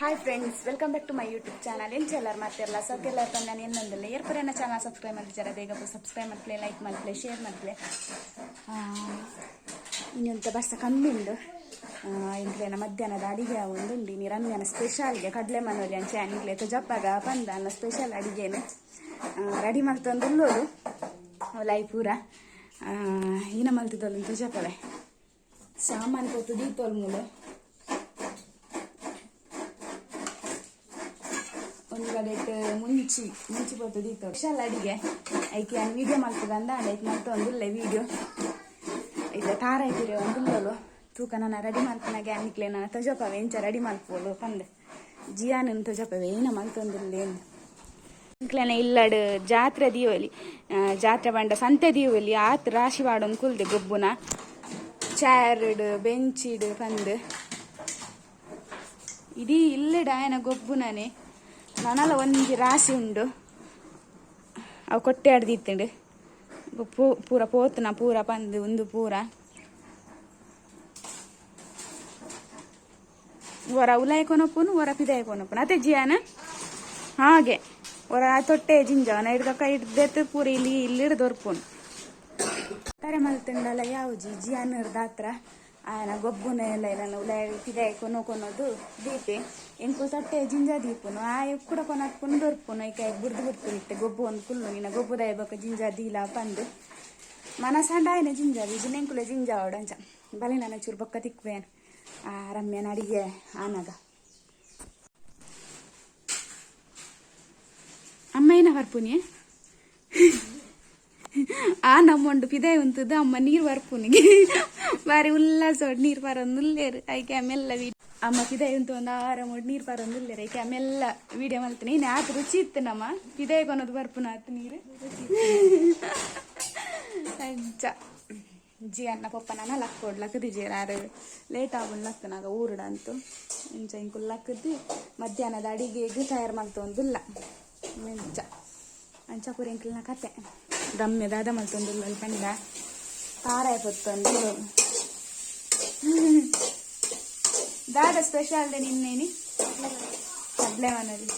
Hi friends, welcome back to my YouTube channel. ಎಂಚ ಎಲ್ಲಾರು ಮಾತೆರ್ಲ ಸೌಖ್ಯಲ್ಲ ನಾನು ಎನ್ನೊಂದಿಲ್ಲ. ಏರ್ಪುರೇನ ಚಾನಲ್ ಸಬ್ಸ್ಕ್ರೈಬ್ ಮಲ್ತಿಜಾರ ಬೇಗ ಸಬ್ಸ್ಕ್ರೈಬ್ ಮಲ್ಪಲೆ, ಲೈಕ್ ಮಲ್ಪಲೆ, ಶೇರ್ ಮಲ್ಪಲೆ. ಇನ್ನೊಂತ ಬರ್ಸ ಕಮ್ಮಿ ಉಂಡು. ಇಂಕ್ಲೇನ ಮಧ್ಯಾಹ್ನದ ಅಡಿಗೆ ಒಂದು ಇನಿ ರಮ್ಯಾನ ಸ್ಪೆಷಲ್ಗೆ ಕಡಲೆ ಮನೋಲಿ ಅಂಚೆ ನಿಕ್ಲೆ ತುಜಪ್ಪಾಗ ಪಂದ ಅನ್ನ ಸ್ಪೆಷಲ್ ಅಡಿಗೆನು ರೆಡಿ ಮಲ್ತೊಂದುಲ್ಲೋಡು ಲೈ ಪೂರ ಈನ ಮಲ್ತಿದ್ದೊಲ್ಲ ತುಜಪ್ಪವೆ ಸಾಮಾನು ಕೊತ್ತು ದೀತೋಲ್ ಮೂಲು ಒಂದು ಕಡೆಟ್ ಮುಂಚಿ ಮುಂಚಿ ಪೊತ್ತು ದೀತೋಲ್ ಸ್ಪೆಷಲ್ ಅಡಿಗೆ ಐಕೆ ನಾನು ವೀಡಿಯೋ ಮಲ್ಪುಗಂದ ಐಕ್ ಮಲ್ತೊಂದುಲ್ಲೆ ವೀಡಿಯೋ ಇತ್ತ ತಾರ ಐತಿರಿ ಒಂದುಲ್ಲೋಲು ತೂಕ ನಾನು ರೆಡಿ ಮಲ್ಪನಾಗೆ ಅನ್ನಿಕ್ಲೆ ನಾನು ತೊಜಪವೆ ಎಂಚ ರೆಡಿ ಮಲ್ಪೋಲು ಪಂದ್ ಜಿಯಾನನ್ ತೊಜಪವೆ ಏನ ಮಲ್ತೊಂದುಲ್ಲೆ ಇಂಕ್ಲೆನ ಇಲ್ಲಡ್ ಜಾತ್ರೆ ದೀವಲಿ, ಜಾತ್ರೆ ಬಂಡ ಸಂತೆ ದೀವಲಿ. ಆತ್ ರಾಶಿ ವಾಡೊಂದು ಕುಲ್ದೆ ಗೊಬ್ಬುನ ಚೇರ್ಡ್ ಬೆಂಚಿಡ್ ಪಂದ್ ಇಡೀ ಇಲ್ಲಡ್ ಆಯನ ಗೊಬ್ಬುನನೆ. ನನಲ ಒಂಜಿ ರಾಶಿ ಉಂಡು, ಅವು ಕೊಟ್ಟೆ ಆಡ್ದಿತ್ತುಂಡು ಪೂರ ಪೋತುನ ಪೂರ ಪಂದ್ ಉಂದು ಪೂರ ಒರ ಉಲಾಯಿ ಕೊನೊಪುನು ಒರ ಪಿದಾಯಿ ಕೊನೊಪುನು ಅತೆ ಜಿಯಾನ ಹಾಗೆ ಒರ ತೊಟ್ಟೆ ಜಿಂಜವನ ಹಿಡ್ದಕ್ಕ ಹಿಡ್ದೆತ್ತು ಪೂರ ಇಲ್ಲಿ ಇಲ್ಲಿ ಹಿಡ್ದು ತರೆ ಮಲ್ತುಂಡಲ ಯಾವುಜಿ ಜಿಯಾನ ದಾತ್ರ ಆಯನ ಗೊಬ್ಬುನ ಎಲ್ಲ ಇಲ್ಲ ಉಲಾಯಿ ಪಿದಾಯಿ ಕೊನೊ ಕೊನೊದು ದೀಪೆ ಎಂಕುಲು ತಟ್ಟೆ ಜಿಂಜ ದೀಪುನು ಆಯ್ ಕೂಡ ಕೊನತ್ಪುನು ದೊರ್ಪುನು ಐಕೆ ಬುಡ್ದು ಬುಡ್ಪುನು ಇತ್ತೆ ಗೊಬ್ಬು ಒಂದು ಕುಲ್ಲು ನಿನ್ನ ಗೊಬ್ಬುದಾಯ ಬೊಕ ಜಿಂಜ ದೀಲ ಪಂದು ಮನಸಂಡ ಆಯ್ನ ಜಿಂಜ ವಿಜಿನ ಎಂಕುಲೆ ಜಿಂಜ ಅವಡಂಚ ಬಲೆ ನನ್ನ ಚೂರು ಬೊಕ್ಕ ತಿಕ್ವೇನ್ ಆ ರಮ್ಯನ ಅಡಿಗೆ ಆನಗ ಅಮ್ಮ ಏನ ಬರ್ಪುನಿ ಆ ನಮ್ಮೊಂಡು ಪಿದಾಯಿ ಉಂತುದು ಅಮ್ಮ ನೀರು ಬರ್ಪುನಿಗೆ ಬಾರಿ ಉಲ್ಲಾಸ ನೀರು ಪರೊಂದುಲ್ಲೇರು ಐಕೆ ಆಮೆಲ್ಲ ಅಮ್ಮ ಪಿದಾಯಿ ಉಂತು ಒಂದು ಆರಾಮ ನೀರು ಪರೊಂದುಲ್ಲೇರು ಐಕೆ ಆಮೆಲ್ಲ ವೀಡಿಯೋ ಮಲ್ತೀನಿ. ಇನ್ನು ಆತು ರುಚಿ ಇತ್ತು ನಮ್ಮ ಪಿದಾಯಿ ಕೊನೋದು ಬರ್ಪುನ ಆತು ನೀರು ಅಂಚ ಜಿ ಅನ್ನ ಪಪ್ಪ ನಾನ ಲಕ್ಕೋಡ್ ಲಕ್ಕದಿಜೇರ್ ಆರು ಲೇಟ್ ಆಗುನ್ ಲಕ್ಕನಾಗ ಊರುಡ ಅಂತು ಇಂಚ ಇಂಕುಲು ಲಕ್ಕದ್ದು ಮಧ್ಯಾಹ್ನದ ಅಡಿಗೆಗೆ ತಯಾರು ಮಲ್ತೊಂದುಲ್ಲ ಮೆಂಚ ಅಂಚ ಪೂರ ಎಂಕಲ್ನ ಕತೆ. ರಮ್ಯ ದಾದ ಮಲ್ತೊಂದುಲ್ಲ ಪಂಡ ತಾರಾಯ ಪೊತ್ತೊಂದು ದಾದ ಸ್ಪೆಷಲ್ ನಿನ್ನೇನಿ ಕಡಲೆ ಮನಲಿ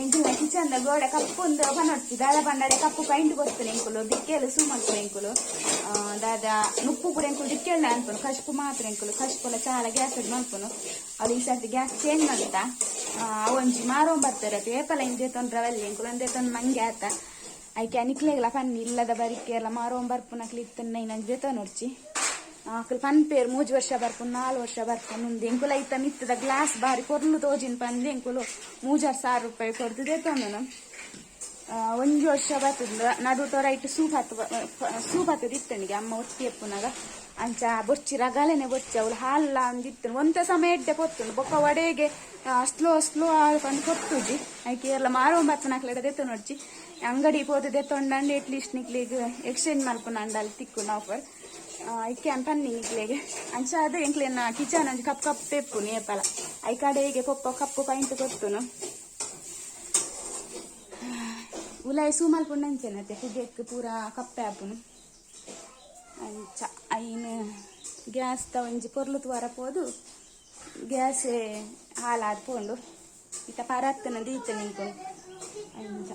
ಎಂಕುಲ್ನ ಕಿಚನ್ ದ ಗೋಡೆ ಕಪ್ಪು ಒಂದು ಪನೊಡ್ಚಿ ದಾದ ಪಂಡಡೆ ಕಪ್ಪು ಪೈಂಟ್ ಕೊರ್ತುನೆ ಎಂಕುಲು ದಿಕ್ಕೆಲು ಸೂ ಮಲ್ಪುನ ಎಂಕುಲು ದಾದ ನುಪ್ಪು ಪೂರ ಎಂಕುಲು ದಿಕ್ಕೆಲ್ಲ ಅನ್ಪುನು ಕಶ್ಪು ಮಾತ್ರ ಎಂಕುಲು ಕಶ್ಪುಲ ಚಾಲ ಗ್ಯಾಸ್ ಮಲ್ಪುನು ಅದು ಈ ಸರ್ತಿ ಗ್ಯಾಸ್ ಚೇಂಜ್ ಮಲ್ತ ಒಂಜಿ ಮಾರೋಂ ಬರ್ತಾರೆ ಏಪಲ ಇಂಜೆ ತೊಂದ್ರೆ ಎಂಕುಲು ಒಂದೇ ತೊಂದ್ ಮಂಗೆ ಆತ ಐಕೆ ನಿಕ್ಲೆಗ್ಲ ಪನ್ನಿ ಇಲ್ಲದ ಬರಿಕೆ ಎಲ್ಲ ಮಾರೋಂ ಬರ್ಪುನಕ್ಲು ಇತ್ತನ್ನ ಇನ್ನೊಂದು ಜೊತೆ ನೋಡ್ಚಿ ಅಕ್ಲು ಪನ್ಪೇರ್ 3 ವರ್ಷ ಬರ್ಪುನು 4 ವರ್ಷ ಬರ್ಪುನು ಉಂದು ಎಂಕುಲ ಐತ ಮಿತ್ತದ ಗ್ಲಾಸ್ ಬಾರಿ ಪೊರ್ಲು ತೋಜಿನ ಪಂದ್ ಎಂಕುಲು 3-6 ಸಾವಿರ ರೂಪಾಯಿ ಕೊಡ್ದು ದೆತೊಂದುನು. ಒಂಜಿ ವರ್ಷ ಬರ್ತದ ನಡುಟು ರೈಟ್ ಸೂಪ್ ಹತ್ತು ಸೂಪ್ ಹತ್ತದ ಇತ್ತನಿಗೆ ಅಮ್ಮ ಒತ್ತಿ ಎಪ್ಪುನಾಗ ಅಂಚ ಬೊರ್ಚಿ ರಗಾಲೆನೆ ಬೊರ್ಚಿ ಅವಳು ಹಾಲ್ಲ ಅಂದಿತ್ತು ಒಂತ ಸಮಯ ಎಡ್ಡೆ ಪೊತ್ತುಂಡು ಬೊಕ್ಕ ಒಡೆಗೆ ಸ್ಲೋ ಸ್ಲೋ ಪಂದ್ ಪೊತ್ತುಜಿ ಐಕೆ ಎಲ್ಲ ಮಾರೋ ಬರ್ಪುನಕ್ಲೆಡ ದೆತ್ತೊನೊಡ್ಚಿ ಅಂಗಡಿ ಪೋದು ದೆತ್ತೊಂಡಂಡ ಎಟ್ಲೀಸ್ಟ್ ನಿಕ್ಲೆಗ್ ಎಕ್ಸ್ಚೇಂಜ್ ಮಲ್ಪುನ ಅಂಡಲ್ ತಿಕ್ಕುನ ಆಫರ್ ಐಕೆ ಅನ್ ಪನ್ನಿ ನಿಕ್ಲೆಗ್ ಅಂಚ ಅದು ಎಂಕ್ಲೆನ ಕಿಚನ್ ಒಂಜಿ ಕಪ್ ಕಪ್ ಪೆಪ್ಪುನು ಏಪಲ I ಕಡೆಗೆ ಪೊಪ್ಪ ಕಪ್ಪು ಪೈಂಟ್ ಕೊತ್ತುನು ಉಲಾಯಿ ಸೂ ಮಲ್ಪುಂಡು ಅಂಚೆನತೆ ಪುಗೆಕ್ ಪೂರ ಕಪ್ಪೆ ಆಪುನು ಅಂಚ ಐನ್ ಗ್ಯಾಸ್ ದ ಒಂಜಿ ಪೊರ್ಲು ತೂವರ ಪೋದು ಗ್ಯಾಸ್ ಹಾಲಾದ್ ಪೋಂಡು ಇತ್ತ ಪರತ್ತನ ದೀತ ನಿಂಕು ಅಂಚ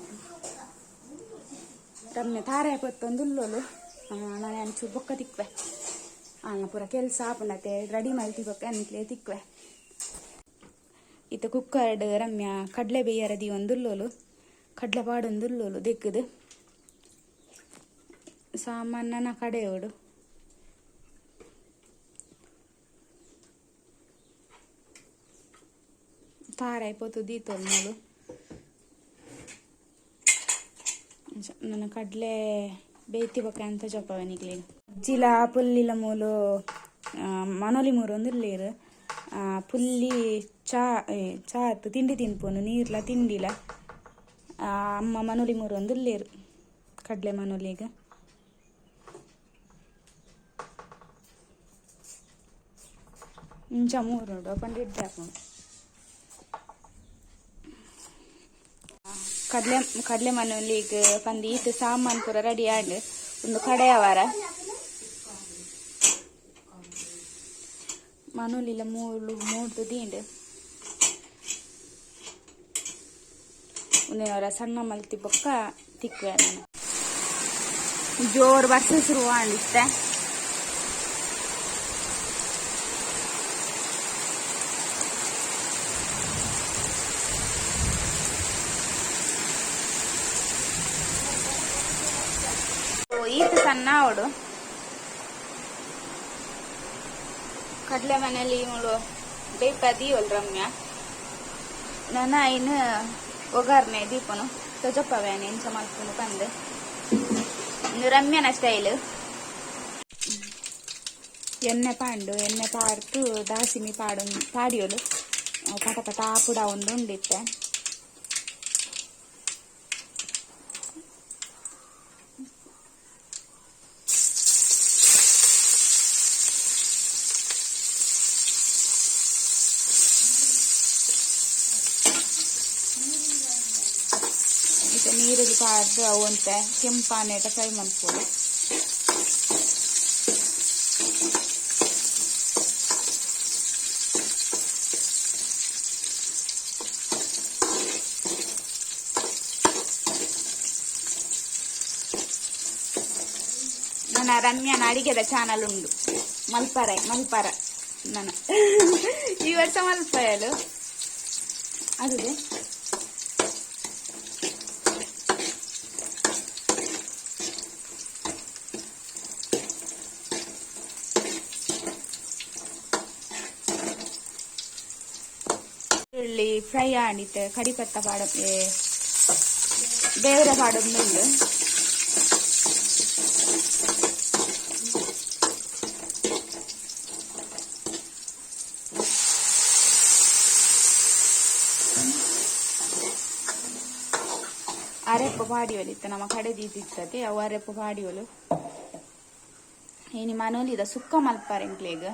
ರಮ್ಯ ತಾರಾಯಿ ಪೊತ್ತೊಂದುಲ್ಲೋಲು ನಾನು ಅಂಚೂರು ಬೊಕ್ಕ ತಿಕ್ವೆ ಆಂಡ ಪೂರ ಕೆಲಸ ಆಪುಂಡತೆ ರೆಡಿ ಮಲ್ತಿ ಬೊಕ್ಕ ಅನ್ಕ್ಲೆ ತಿಕ್ವೆ ಇತ್ತ ಕುಕ್ಕರ್ಡ್ ರಮ್ಯ ಕಡಲೆ ಬೇಯರ ದೀವೊಂದುಲ್ಲೋಲು ಕಡಲೆ ಪಾಡೊಂದುಲ್ಲೋಲು ದೆಕ್ಕುದು ಸಾಮಾನ ಕಡೆಯೋಡು ತಾರಾಯಿ ಪೊತ್ತು ದೀತೋಲ್ ಮೂಲು ನನ್ನ ಕಡಲೆ ಬೇಯ್ತಿ ಬೊಕ್ಕ ಅಂತ ಜಪ್ಪವೆ ನಿಕ್ಲೆಗ್ ಜಿಲ ಪುಲ್ಲಿಲ ಮೂಲು ಮನೊಲಿ ಮೂರು ಒಂದುಲ್ಲೇರು ಪುಲ್ಲಿ ಚಾ ಚಾ ತಿಂಡಿ ತಿನ್ಪುನು ನೀರ್ಲ ತಿಂಡಿಲ ಅಮ್ಮ ಮನೊಲಿ ಮೂರು ಒಂದುಲ್ಲೇರು ಕಡಲೆ ಮನೊಲಿಗ್ ಇಂಚ ಮೂರುಂಡು ಪಂಡ ಎಡ್ಡೆ ಆಪುಂಡು ಕಡಲೆ ಕಡಲೆ ಮನೊಲಿಗ್ ಪಂದ್ ಈತ್ ಸಾಮಾನ್ ಪೂರ ರೆಡಿ ಆಂಡ್ ಒಂದು ಕಡೆಯವರ ಮನೋಲಿಲ ಮೂಲು ಮೂಡ್ದು ದೀಂಡು ಉಂದೆನವರ ಸಣ್ಣ ಮಲ್ತಿ ಬೊಕ್ಕ ತಿಕ್ಕುವೆ ನಾನು. ಜೋರು ವರ್ಷ ಶುರು ಆಂಡಿತ್ತೆ. ಈತ ಸಣ್ಣ ಅವಡು ಕಡಲೆ ಮನೇಲಿ ಇವಳು ಬೇಪದೀವಲ್ ರಮ್ಯಾ. ನನ್ನ ಇನ್ನು ಒಗ್ಗರಣೆ ದೀಪನು ತೊಜಪ್ಪವೇನೆ ಇಂಚ ಮಲ್ಪುನು ಪಂದ್. ಇನ್ನು ರಮ್ಯನ ಸ್ಟೈಲ್. ಎಣ್ಣೆ ಪಾಂಡು ಎಣ್ಣೆ ಪಾಡ್ತು ದಾಸಿಮಿ ಪಾಡು ಪಾಡಿಯೋಲು ಪಟ ಪಟ ಆಪುಡ ಒಂದು ಉಂಡಿತ್ತೆ. ಇತ್ತೆ ನೀರುಳ್ಳಿ ಪಾಡ್ದು ಅವು ಒಂತೆ ಕೆಂಪಾನೇಟ ಫ್ರೈ ಮಲ್ಪೊಡು. ನನ್ನ ರಮ್ಯಾನ ಅಡಿಗೆದ ಚಾನಲ್ ಉಂಡು, ಮಲ್ಪರ ಮಲ್ಪರ. ನನ್ನ ಈ ವರ್ಷ ಮಲ್ಪಯಲು ಅದುದೆ. ಈರುಳ್ಳಿ ಫ್ರೈ ಆಂಡಿತ್ತೆ. ಕಡಿಪತ್ತ ಪಾಡ, ಬೇರೆ ಪಾಡೊಂದುಂಡು. ಅರೆಪ್ಪು ಪಾಡಿಯೋಲು ಇತ್ತ ನಮ್ಮ ಕಡೆ ದೀದಿತ್ತತೆ ಅವು ಅರೆಪ್ಪು ಪಾಡಿಯೋಲು. ಇನಿ ಮನೋಲಿದ ಸುಕ್ಕ ಮಲ್ಪಾರೆ ಎಂಕ್ಲೆಗ್.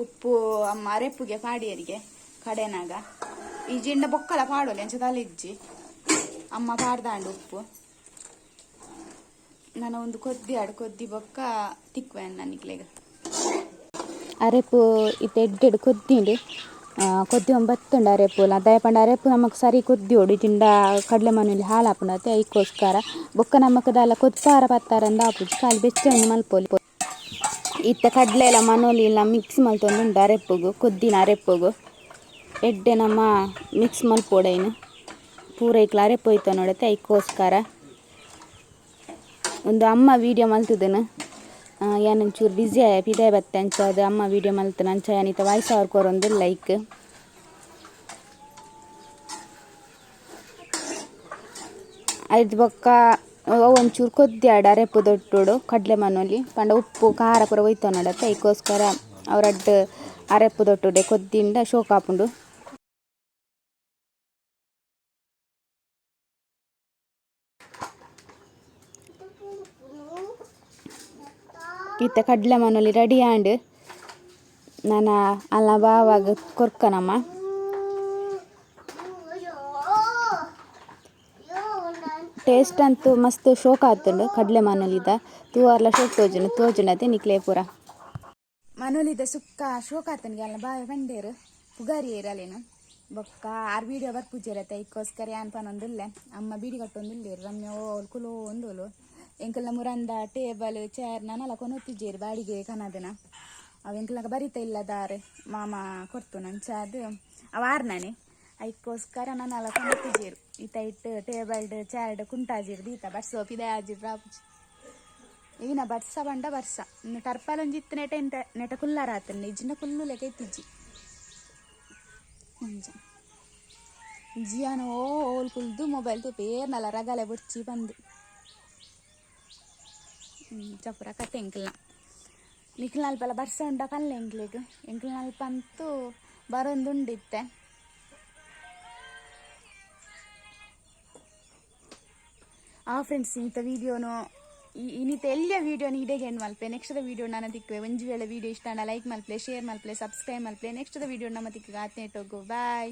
ಉಪ್ಪು ಅಮ್ಮ ಅರೆಪ್ಪುಗೆ ಪಾಡಿಯರಿಗೆ ಕಡೆನಾಗ. ಈ ಜಿಂಡ ಬೊಕ್ಕಲ ಪಾಡೋಲೆ ಅಂಚ ತಲೆಜ್ಜಿ ಅಮ್ಮ ಪಾಡ್ದಾಂಡು ಉಪ್ಪು. ನಾನು ಒಂದು ಕೊದ್ದಿ ಆಡು ಕೊದ್ದಿ ಬೊಕ್ಕ ತಿಕ್ವೆ ನನಗ್ಲೇಗ. ಅರೆಪ್ಪು ಇತ್ತೆ ಎಡ್ಡೆಡ್ ಕೊದ್ದಿಂಡು, ಕೊದ್ದಿ ಒಂಬತ್ತುಂಡು ಅರೆಪ್ಪು. ದಯ ಪಂಡ ಅರೆಪ್ಪು ನಮಕ್ ಸರಿ ಕೊದ್ದಿಯೋಡು ಇಜಿಂಡ ಕಡಲೆ ಮನೇಲಿ ಹಾಳಾಪುಂಡು ಐಕ್ಕೋಸ್ಕರ. ಬೊಕ್ಕ ನಮಕ್ ದಾಲ ಕೊದ್ಪಾರ ಪತ್ತಾರಂದ ಆಪುಜಿ, ಖಾಲಿ ಬೆಚ್ಚ ಒಂಜಿ ಮಲ್ಪೊಲಿ. ಇತ್ತೆ ಕಡಲೆ ಎಲ್ಲ ಮನೋಲಿ ಎಲ್ಲ ಮಿಕ್ಸ್ ಮಲ್ತೊಂದುಂಡು ಅರೆಪ್ಪುಗು, ಕೊದ್ದಿನ ಅರೆಪ್ಪುಗು. ಎಡ್ಡೆ ನಮ್ಮ ಮಿಕ್ಸ್ ಮಲ್ಪೊಡೈನು ಪೂರ ಐಕ್ಲ ಅರೆಪ್ಪು ಹೋಯ್ತ ನೋಡತ್ತೆ ಐಕ್ಕೋಸ್ಕರ. ಒಂದು ಅಮ್ಮ ವೀಡಿಯೋ ಮಲ್ತದನು, ಯಾನ್ ಒಂಚೂರು ಬ್ಯುಸಿ ಆಯ ಪಿದಾಯ್ ಬತ್ತೆ, ಅಂಚ ಅದು ಅಮ್ಮ ವೀಡಿಯೋ ಮಲ್ತನ. ಅಂಚ ಯಾನಿತ ವಾಯ್ಸ್ ಓವರ್ ಕೊರೊಂದು ಲೈಕ್. ಐದು ಬೊಕ್ಕ ಅವು ಒಂಚೂರು ಕೊದ್ದಿ ಆಡ ಅರೆಪ್ಪು ದೊಟ್ಟುಡು ಕಡಲೆ ಮನೋಲಿ ಪಂಡ ಉಪ್ಪು ಖಾರ ಪೂರ ಒಯ್ತ ನೋಡತ್ತೆ ಐಕ್ಕೋಸ್ಕರ. ಅವರಡ್ಡ್ ಅರೆಪ್ಪು ದೊಟ್ಟುಡೆ ಕೊದ್ದಿಂಡ ಶೋಕ್ ಆಪುಂಡು. ಇತ್ತೆ ಕಡಲೆ ಮನೋಲಿ ರೆಡಿ ಆಂಡ್. ನನ ಅಲ್ಲ ಬಾವಾಗ ಕೊರ್ಕನಮ್ಮ. ಟೇಸ್ಟ್ ಅಂತೂ ಮಸ್ತ್ ಶೋಕ್ ಆತುಂಡು ಕಡಲೆ ಮನೋಲಿದ. ತೂವರ್ಲ ಶೋಕ್ ತೋಜುಂಡು ತೋಜುಂಡತೆ ನಿಕ್ಲೆ ಪೂರ. ಮನೋಲಿದ ಸುಕ್ಕ ಶೋಕ್ ಆತನಿಗೆ ಅಲ್ಲ ಬಾವೆ ಪಂಡೇರು ಪುಗಾರಿಯೇರು ಅಲೇನು. ಬೊಕ್ಕ ಆರ್ ವೀಡಿಯೋ ಬರ್ಪುಜೆರತೆ ಐಕ್ಕೋಸ್ಕರ ಯಾನ್ ಪನೊಂದುಲ್ಲೆ. ಅಮ್ಮ ಬೀಡಿ ಕಟ್ಟೊಂದುಲ್ಲೇರು. ರಮ್ಯ ಓಲ್ ಕುಲೋ ಒಂದೋಲು. ಎಂಕಲ್ನ ಮುರಂದ ಟೇಬಲ್ ಚೇರ್ ನನಲ ಕೊನೊತ್ತಿಜೇರು ಬಾಡಿಗೆ ಕನದನ. ಅವು ಎಂಕಲ್ನಾಗ ಬರಿತ ಇಲ್ಲ ದಾರೆ ಮಾಮ ಕೊರ್ತು ನಂಚ ಅದು ಅವ ಆರ್ನಾನೆ ಐಕ್ಕೋಸ್ಕರ ನನಲ ಕೊನೊತ್ತಿಜೇರು. ಈತ ಇಟ್ಟು ಟೇಬಲ್ ಚೇರ್ಡ್ ಕುಂಟಾಜಿರ್ ದೀತ ಬರ್ಸೋ ಪಿದೆ ಆಜಿರ್ ರಾಪುಜಿ. ಈಗಿನ ಬರ್ಸ ಬಂಡ ಬರ್ಸ ಇನ್ನು ಟರ್ಪಾಲ್ ಒಂಜಿ ಇತ್ತು ನೆಟ ಎಂತ ನೆಟ ಕುಲ್ಲಾರ ಆತಂಡೆ ಇಜ್ಜಿನ ಕುಲ್ಲು ಲೆಕ್ಕ ಇತ್ತಿಜ್ಜಿ. ಒಂಜ ಜಿಯಾನ ಓ ಓಲ್ ಕುಲ್ದು ಮೊಬೈಲ್ ತೂಪೆ ಏರ್ನಲ ರಗಲೆ ಬೊಡ್ಚಿ ಬಂದು ಚಪುರ ಕತೆ. ಎಂಕಲ್ನ ನಿಕ್ಲ್ ಅಲ್ಪಲ ಬರ್ಸ ಉಂಡ ಪಲ್ಲೆ ಎಂಕ್ಲೆಗ್. ಎಂಕ್ಲ್ನ ಅಲ್ಪ ಅಂತೂ ಬರೊಂದುಂಡಿತ್ತೆ. ಆ ಫ್ರೆಂಡ್ಸ್, ಇಂತ ವಿಡಿಯೋನು ಇನಿತ ಎಲ್ಯ ವಿಡಿಯೋನ ಇಡೆಗೆ ಎಂಡ್ ಮಲ್ಪೆ. ನೆಕ್ಸ್ಟ್ ವಿಡಿಯೋ ನಾನು ತಿಕ್ಕುವೆ. ಒಂಜಿ ವೇಳೆ ವಿಡಿಯೋ ಇಷ್ಟ ಲೈಕ್ ಮಲ್ಪಲೆ, ಶೇರ್ ಮಲ್ಪಲೆ, ಸಬ್ಸ್ಕ್ರೈಬ್ ಮಲ್ಪಲೆ. ನೆಕ್ಸ್ಟ್ ವಿಡಿಯೋ ನಮ್ಮ ತಿಕ್ಕ ಆತ್ನೇಟೋಗು. ಬಾಯ್.